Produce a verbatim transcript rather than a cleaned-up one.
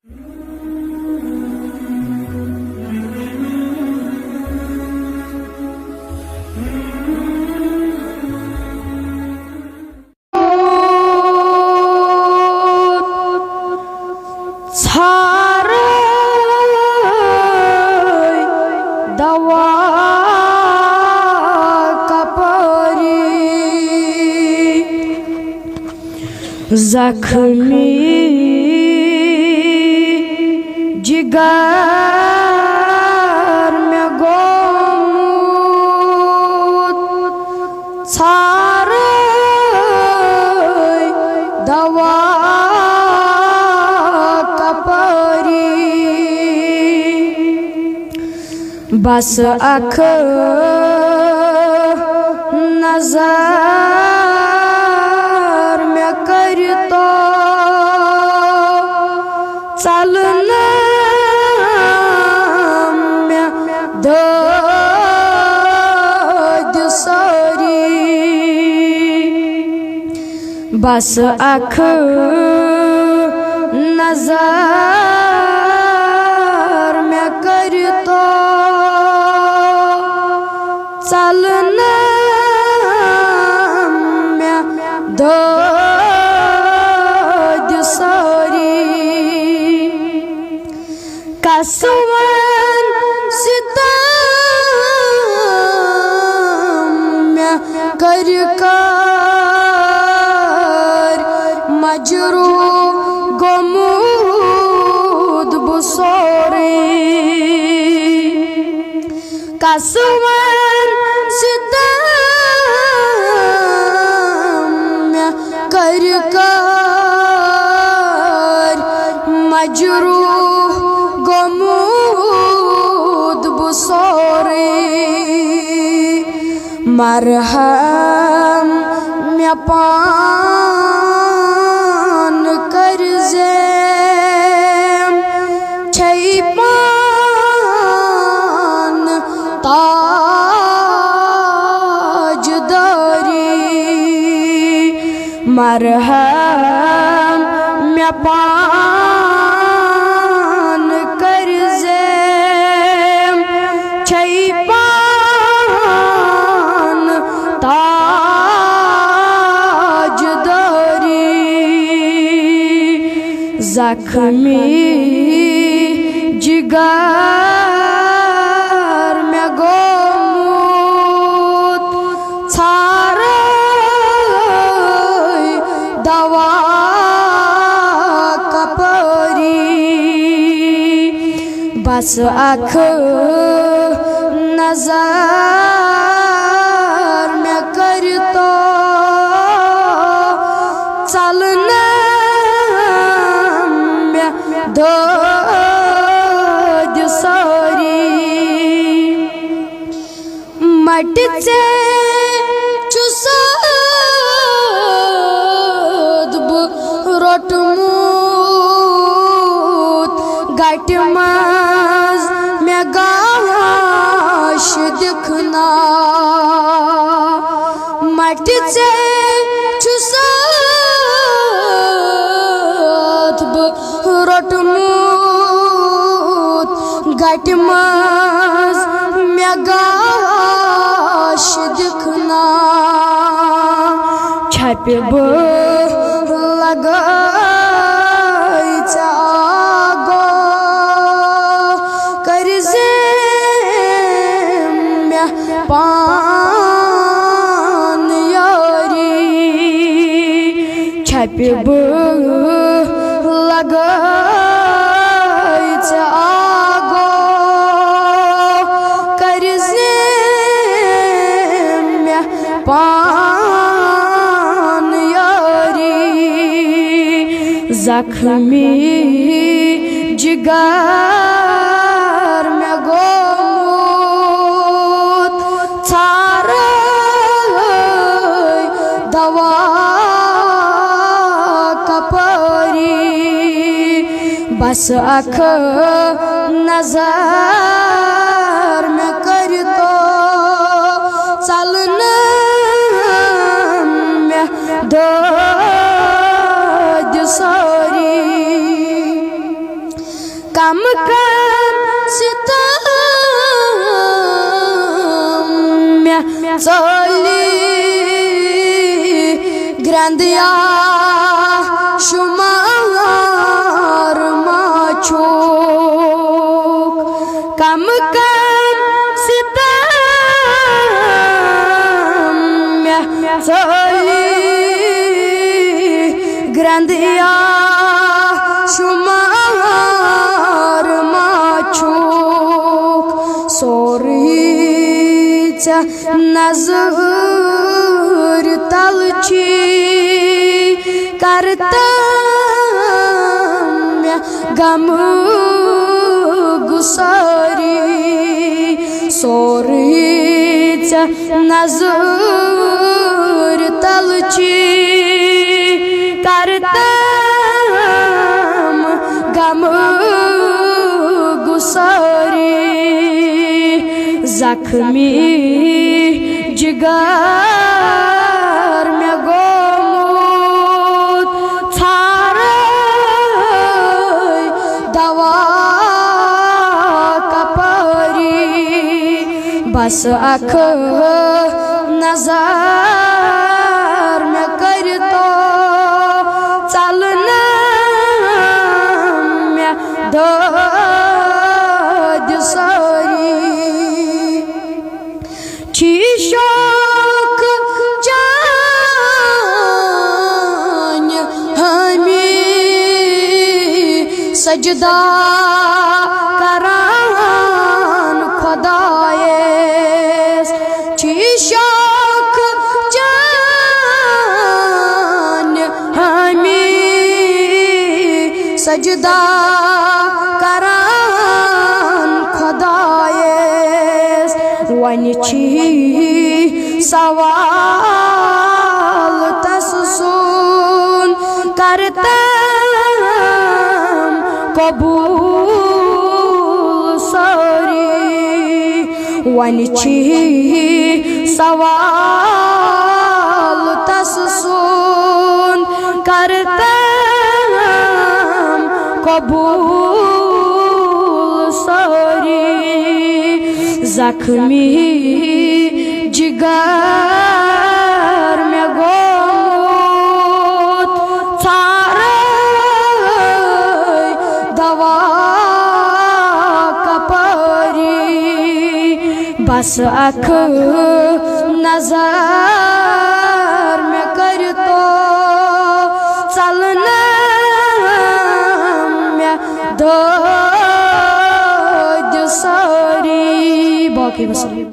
ژھارے دوا کپٲری۔ زخمی جگر مےٚ گوٚمُت، ژھارے دوا کپٲری۔ بس اکھ نظر مےٚ کٔرۍتو، ژلنم مےٚ دٲدۍ سٲری۔ بس اکھ نظر مےٚ کٔرۍتو، ژلنم مےٚ دٲدۍ سٲری۔ کس ون ستم مےٚ کٔرۍ کار، مجروح گوٚمُت بہٕ سورُے۔ کس ون ستم مےٚ کٔرۍ کار، مجروح گوٚمُت بہٕ سورُے۔ مرہم مےٚ پان کٔرۍ زیم، چھے پان تاجدٲری۔ مرہم مےٚ پان کٔرۍ زیم، چھے پان تاجدٲری۔ زخمی جگر مےٚ گوٚمُت، ژھارے دوا کپٲری۔ بس اکھ نظر مےٚ کٔرۍتو، ژلنم مےٚ دٲدۍ سٲری۔ مٹہِ ژےٚ چھُ سوٚد بہٕ روٚٹمُت، گٹہِ منٛز مےٚ گاش دِکھ نا۔ مٹہِ ژےٚ چھُ سوٚد بہٕ روٚٹمُت، گٹہِ منٛز مےٚ گاش دِکھ نا۔ چھپہِ بہٕ لگٲے ژےٚ آگو، کٔرۍ زِ مےٚ پان یٲری۔ چھپہِ بہٕ لگٲے ژےٚ آگو، کٔرۍ زِ مےٚ پان یٲری۔ زخمی جگر مےٚ گوٚمُت، ژھارے دوا کپٲری۔ بس اکھ نظر مےٚ کٔرۍتو، ژلنم مےٚ دٲدۍ سٲری۔ کم ستم مےٚ ژٲلی گرٛنٛدیا شُمار ما چھُکھ۔ کم کم ستم مےٚ ژٲلی گرٛنٛدیا شُمار ما چھُکھ۔ سورُے ژےٚ نظرِ تل چھی کرتم مےٚ غم گساری۔ سورُے ژےٚ نظرِ تل چھی کرتم غم گساری۔ زخمی جگر مےٚ گوٚمُت ژھارے دوا کپٲری۔ بس اکھ نظر مےٚ کٔرتو ژلنم مےٚ دٲدۍ سٲری۔ چھی شوق چانہِ حٲمی سجدہ کران خۄدایس۔ چھی شوق چانہِ حٲمی سجدہ کران خۄدایس۔ وۄنۍ چھی سوال تس سُنٛد کرتم قبول سٲری۔ وۄنۍ چھی سوال تس سُنٛد کرتم قبول سٲری۔ زخمی جگر مےٚ گوٚمُت ژھارے دوا کپٲری۔ بس اکھ نظر مےٚ کٔرتو ژلنم مےٚ دٲدۍ سٲری۔ باقٕے وسلم۔